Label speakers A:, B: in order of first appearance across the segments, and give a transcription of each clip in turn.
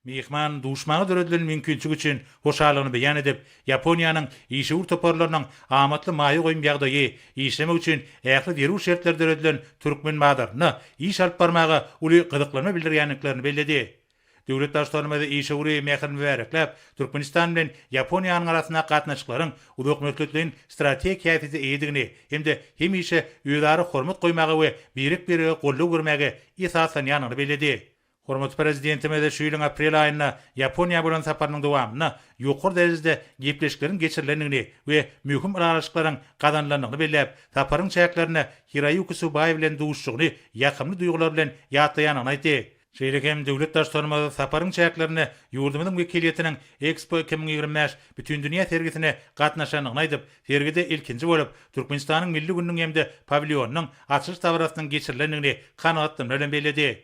A: Myhman duşmaga döredilen mümkinçilik üçin hoşallygyny beýan edip, Ýaponiýanyň işewür toparlarynyň amatly maýa goýum ýagdaýy, işlemek üçin ähli zerur şertler döredilen türkmen bazarynda iş alyp barmaga uly gyzyklanma bildirýändiklerini belledi. Döwlet Baştutanymyz işewüri mähirli mübärekläp, Türkmenistan bilen Ýaponiýanyň arasyndaky gatnaşyklaryň uzakmöhletleýin strategik häsiýete eýedigini hem-de hemişe özara hormat goýmaga we birek-birege goldaw bermäge esaslanýandygyny belledi. Hormatly Prezidentimiz şu ýylyň aprel aýynda Ýaponiýa bolan saparynyň dowamynda ýokary derejede gepleşikleriň geçirilendigini we möhüm ylalaşyklaryň gazanylandygyny belläp, saparyň çäklerinde Hiroýuki Subaý bilen duşuşygyny ýakymly duýgular bilen ýatlaýandygyny aýtdy. Şeýle hem döwlet Baştutanymyz saparyň çäklerinde ýurdumyzyň wekiliýetiniň Ekspo 2025 Bütindünýä sergisine gatnaşandygyny aýdyp, sergide ilkinji bolup, Türkmenistanyň Milli gününiň hem-de pawilýonynyň açylyş dabarasynyň geçirilendigini kanagatlanma bilen belledi.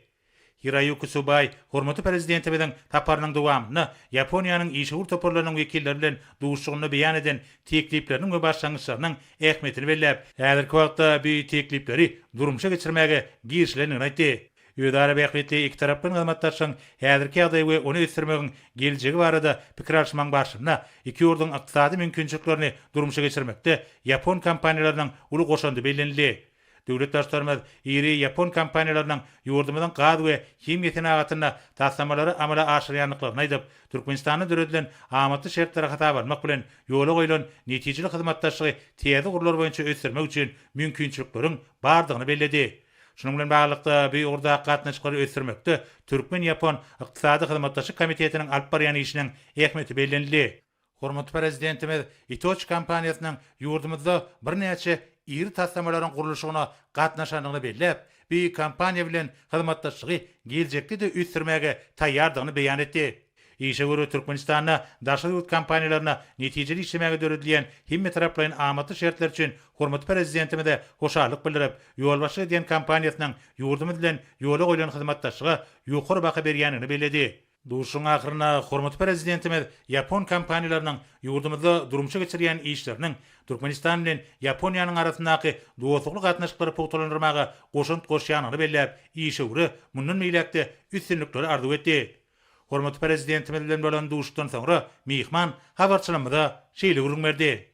A: Hiroýuki Subaý hormatly Prezidentimiziň saparynyň dowamynda Ýaponiýanyň işewür toparlarynyň wekilleri bilen duşuşygynda beýan eden teklipleriniň we başlangyçlarynyň ähmiýetini belläp, häzirki wagtda bu teklipleri durmuşa geçirmäge girişilendigini aýtdy. Özara bähbitli ikitaraplaýyn hyzmatdaşlygyň häzirki ýagdaýy we ony ösdürmegiň geljegi barada pikir alyşmagyň barşynda iki ýurduň ykdysady mümkinçiliklerini durmuşa geçirmekde ýapon kompaniýalarynyň uly goşandy bellenildi. Döwlet Baştutanymyz iri ýapon kompaniýalarynyň ýurdumyzyň gaz we himiýa senagatynda taslamalary amala aşyrýandyklaryny aýdyp, Türkmenistanda döredilen amatly şertleri hasaba almak bilen, ýola goýlan netijeli hyzmatdaşlygy täze ugurlar boýunça ösdürmek üçin mümkinçilikleriň bardygyny belledi. Şunuň bilen baglylykda, bu ugurdaky gatnaşyklary ösdürmekde Türkmen-ýapon ykdysady hyzmatdaşlyk komitetiniň alyp barýan işiniň ähmiýeti bellenildi. Hormatly Prezidentimiz Itoç kompaniýasynyň ýurdumyzda birnäçe iri taslamalaryň gurluşygyna gatnaşandygyny belläp, bu kompaniýa bilen hyzmatdaşlygy geljekde-de ösdürmäge taýýardygyny beýan etdi. Işewür Türkmenistanda daşary ýurt kompaniýalaryna netijeli işlemäge döredilýän hemmetaraplaýyn amatly şertler üçin hormatly Prezidentimize hoşallyk bildirip, ýolbaşçylyk edýän kompaniýasynyň ýurdumyz bilen ýola goýlan hyzmatdaşlyga ýokary baha berýändigini belledi. Duşuşygyň ahyrynda hormatly Prezidentimiz ýapon kompaniýalarynyň ýurdumyzda durmuşa geçirýän işleriniň Türkmenistan bilen Ýaponiýanyň arasyndaky dostlukly gatnaşyklary pugtalandyrmaga goşant goşýandygyny belläp, işewüre mundan beýläk-de üstünlikleri arzuw etdi. Hormatly Prezidentimiz bilen bolan duşuşykdan soňra myhman habarçylymyza şeýle gürrüň berdi.